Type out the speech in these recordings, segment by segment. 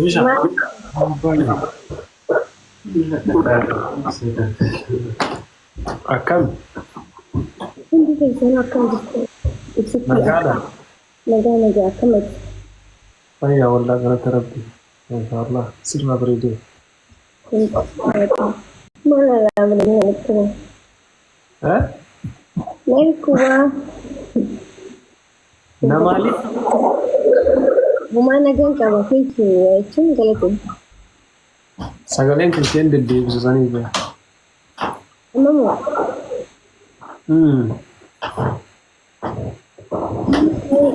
Misha. Akkam? Hundi keessanuu akkam jirtu? Ibsitti Nagaadha. Nagaa nagaa akkamati? Fayyaa wallaa galata rabbi. Maashaallah sirraa bareedee. Maal alaa bareedina dhukkuba? Eh? Na dhukkubaa. Na maaliif? Homaa nagaan qaba keechi jechuun galatoom. Sagaleen kun isheen deddeebisu sanii jira. Amma moo?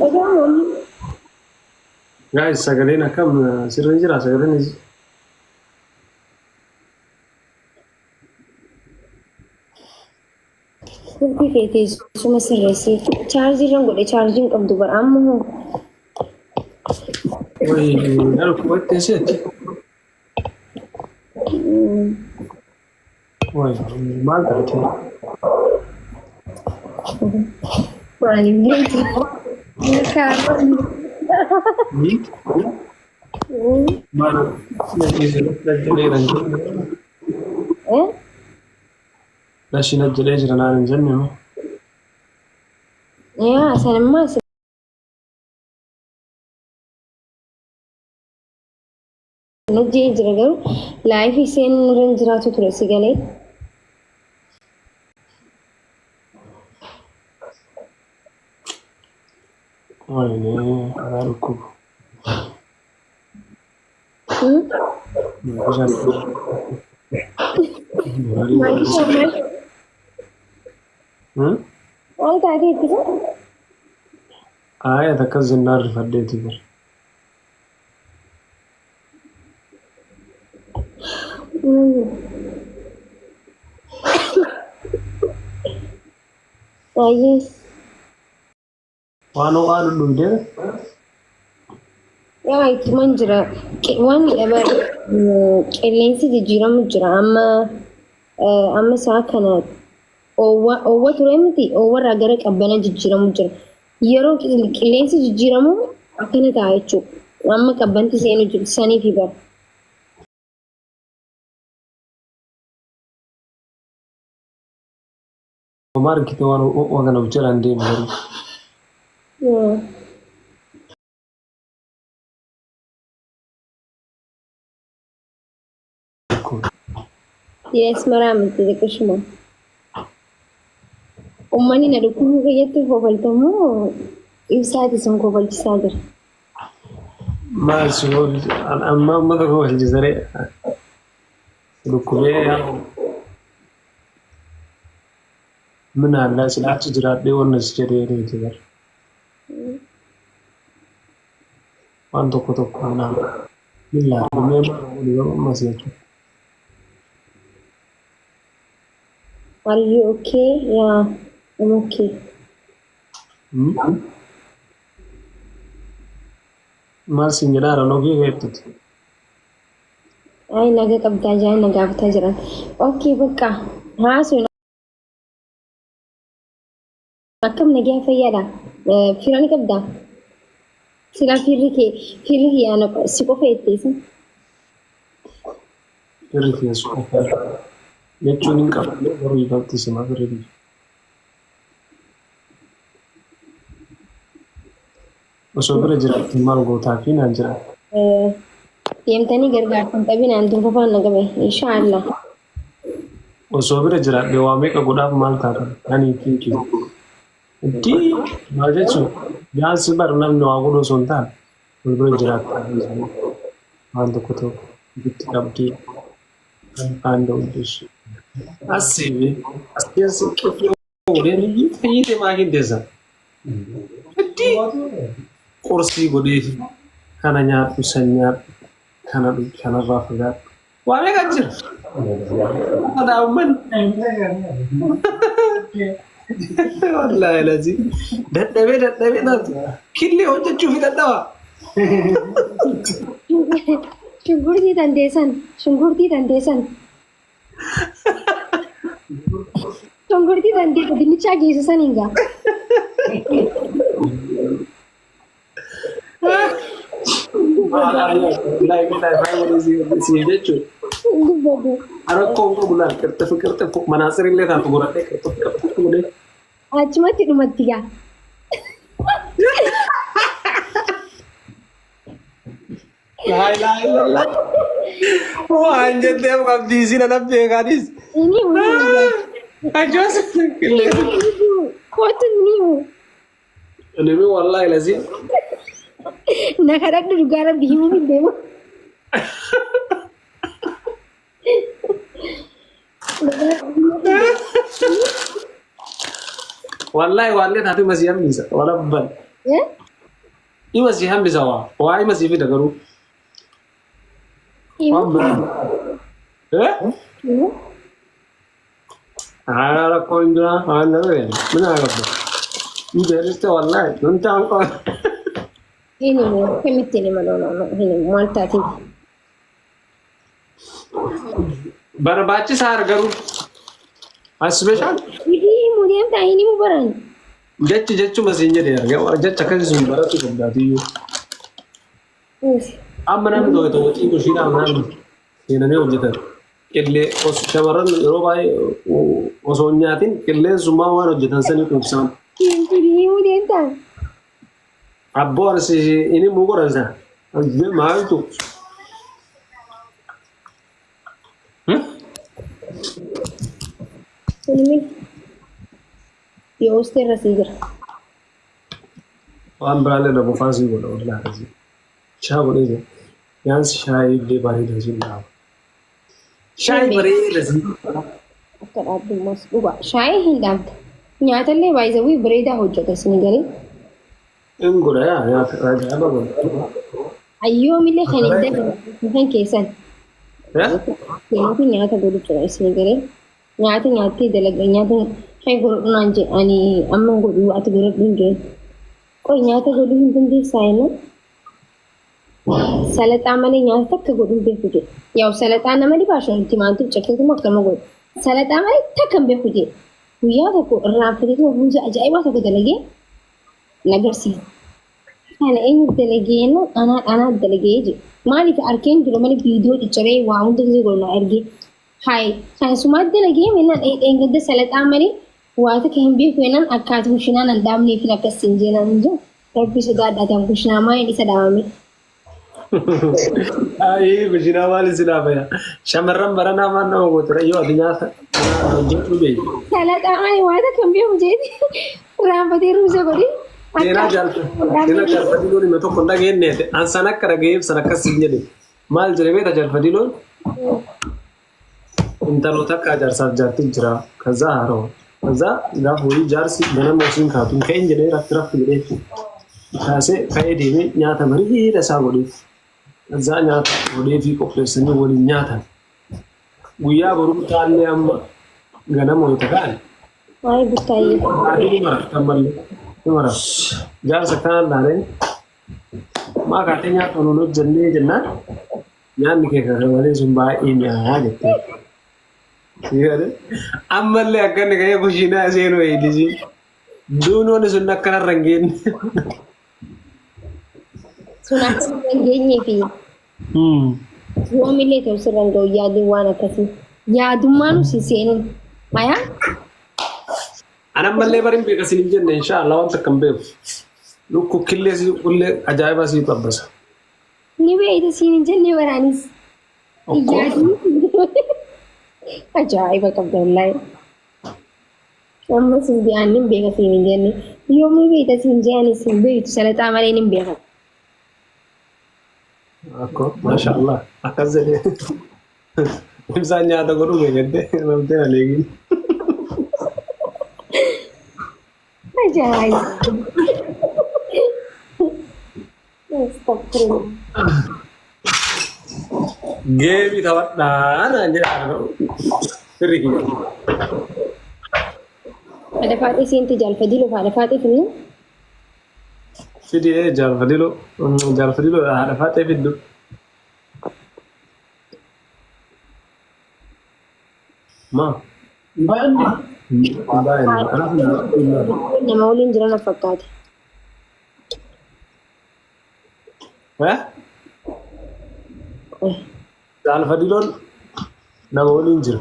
Dhaga'amu amma? Guys sagaleen akkam sirrii jira sagaleen is Silkii kee teessuma sirreessi. Chaarjii irran godhe chaarjii hin qabdu bara amma hoo. Wayi na dhukkubattee seeti. Wayi maal taate? Maaliif beektu? Maal na dhiise na jedhee na jedhe. Eh? Lashi na jedhee jira naan hin jenne moo? Yaa sanimmaa hojii jira garuu laayifii seenuu irra hin jiraatu ture si galee. Wayne anaa dhukkubu. Maal taatee ittisa? Aayat akkas jennaan rifadheeti bar. Baay'ee. Waan ho'aa dhudhuudee Yaa ittuman jira. Waan dhabar qilleensi jijjiiramu jira. Amma amma sa'a kana oowwa ture miti oowwarraa gara qabbana jijjiiramu jira. Yeroo qilleensi jijjiiramu akkana ta'a jechuudha. Amma qabbanti seenu jiru saniifi bara. Homaa argite waan ho'aa kana of jalaan deemu garuu. Yes, maraa miti xiqqishuma. Uummanni na dhukkubuu kiyyatti kofaltamoo ibsaati sun kofalchisaa jira. Maal si amma uummata kofalchisaree dhukkubee Min alla sila achi jiraadhee wanna si jedhee reeti bar. Waan tokko tokko anaa min laata mee maal godhu yeroo amma si jechuudha. Are you okay? Yeah, I'm okay. Maal siin jedhaa ranogee feetuti. Ay naga qabdaa jaan na gaafataa jiran. Okay bakka haasoo akkam nagaa fayyaadha. Fira ni qabdaa? Silaa firri kee firri kiyyaa na si qofa jetteesi. Firri kee si qofa jechuun hin qabu garuu ifatti sima firri kiyya. Osoo bira jiraatte maal gootaa fi naan jedhan. Deemtanii gargaarsa hin dhabinaan durba na qabe inshaallah. Osoo bira jiraadhe waa meeqa godhaaf maal taatan ani kinki. Itti maal jechuun jaansi bar namni waa godhu osoo hin taane wal bira jiraatta waan tokko tokko ofitti qabdee kan danda'u. Asii as keessa qifii godhee fayyite maakiin teessan. Itti qorsii godhee kana nyaadhu san nyaadhu kana dhugi kanarraa fagaadhu. Waa meeqa jira? Kana uummanni. Wallaahi lazii dadhabee dadhabee taatu killee hojjechuuf dadhaba. Shunkurtii tanteessan shunkurtii tanteessan. Shunkurtii tantee dinnichaa geessu saniin gaa. Si jechuudha. Hin dubbadhu. Rakkoo hin qabu laal qirxifu qirxifu manaasir illee taatu godhadhee qirxifu qirxifu godhee. Achumatti dhumatti gaa. Laa ilaaha illallah. Waan jetteef qabdi isin ana beekaanis. Inni himu. Ajoos qilleensa. Kootu inni himu. Nami wallahi lazim. Na kadhadhu dhugaa rabbi himuu hin deemu. Wallahi waallee taatu ima si hambisa. Walabban. Eh? Ima si hambisa waa. Waa ima si fida garuu. Himu. Waan biraa. Eh? Himu. Haa rakkoo hin jiraa. Waan nama beekna. Mina qabda. Hin beeliste wallahi. Nun ta'an qaba. Hin himu. Akkamitti hin hima? No, no, no. Hin himu. Maal taatee? Barbaachisaa garuu. Asbeshaan. Ifi himuu deemtaa hin himu baran. Jechi jechuma siin jedhe argaa. Jecha akkasii sun baratu qabdaatiyyuu. Amma namni tokko tokko xiqqoo ishiidhaan namni seenanii hojjetan. Qillee shamarran yeroo baay'ee osoo hin nyaatin qilleensummaa waan hojjetan sanii quubsaan. Himuu deemtaa. Abboo ani inni muu godhan sana. Maaltu? Inni yoo irra sii jira. Waan biraallee na bofaa sii godha wallaahi asii. Shaa godhee jira. Yaansi shaayii illee bareeda siin dhaaba. Shaayii bareeda sii. Akka dhaabdummaas dhugaa. Shaayii hin dhaabda. Nyaatallee baay'isawii bareedaa hojjeta isin galee. In godha yaa nyaata ajaa'iba godha. Ayyoomillee kan hin dabarre kan keessan. Eh? Keenyafi nyaata godhu jira isin galee. Nyaata nyaattee dalaga nyaata kan godhu naan jedhe ani amma hin godhu ati godhadhu hin jedhe. Qoy nyaata godhuu hin dandeessaa jennaan. Salaxaa malee nyaata takka godhuu hin beeku jedhe. Yaa'u salaxaa nama dhibaa shan timaatiin cakkeetuma akkama godhu. Salaxaa malee takka hin beeku jedhe. Guyyaa tokko irraanfateetuma ruuza ajaa'ibaa tokko dalagee na garsiise. Kana eenyu dalagee jennaan anaa anaa dalagee jedhe. Maaliif arkeen jiru malee viidiyoo ciccaree waa hunda gisee godhu na ergee. Hayi kana sumaa dalagee jennaan dheengadda salaxaa malee waa takka hin beeku jennaan akkaati kushinaa nan dhaabneef akkas hin jeenaan hin jiru. Rabbi sodaadhaa ta'an kushinaa maaliin isa dhaabame. Ayii kushinaa maaliin si dhaabaya? Shamarran baranaa maal nama gootu yoo ati nyaata hojjedhu beeku. Salaxaa malee waa takka hin beeku jeeti. Raanfatee ruuza godhee. Seenaa jaalfadiloon hime tokko hin dhageenyeete. An san akka dhaga'eef san akkas hin jedhe. Maal jedhe beekta jaalfadiloon? Intaloo takka jaarsaaf jaartii jira. Kazaa haroo. Kazaa gaafa wayii jaarsi ganama osoo hin kaatu hin ka'in jedhee raffi raffi jedhee kaasee ka'ee deemee nyaata bareeda isaa godheef. Kazaa nyaata godhee fi qopheessanii waliin nyaatan. Guyyaa boruu taallee amma ganama wayita ka'an. Waa'ee buttaayyee. Adii ni mara ammallee ni mara. Jaarsa kanaan laalee maa kaatee nyaata nuun hojjennee jennaan nyaanni kee kana malee sun baay'ee mi'aayaa jettee. Ammallee akka inni ka'ee kushiinaa seenuu eeylisiin. Duunoon sun akka narra hin geenne. Sun akka sirra hin geenyee fi yoomillee ta'u sirra hin ga'u yaadni waan akkasii. Yaadummaanuu si seenuun. Ayaa? An ammallee barin beeka sin hin jenne inshaallah waan takka hin beeku. Lukku killee si qullee ajaa'iba si xabbasa. Ni beeyta siin hin jenne baraanis. Okkoo. Yaadni ajaa'iba qabda wallaahi. Ammas hin beekan hin beeka siin hin jenne. Yoomii beeyta siin jeanis hin beeytu salaxaa malee hin beeka. Akkoo maasha Allah akkas jedhee. Ibsaan nyaata godhuu beekatte namtee aleegin. Ajaa'iba. Astagfirullah. Geemii taphadhaa naan jedha firri kiyya. Haadha faaxee seente jaalfadii lofa haadha faaxee finnu. Fidee jaalfadiloo jaalfadiloo haadha faaxee fiddu. Maa? Baay'inni. Baay'inni. Nama waliin jiran of fakkaate. Eh? Jaalfadiloon nama waliin jira.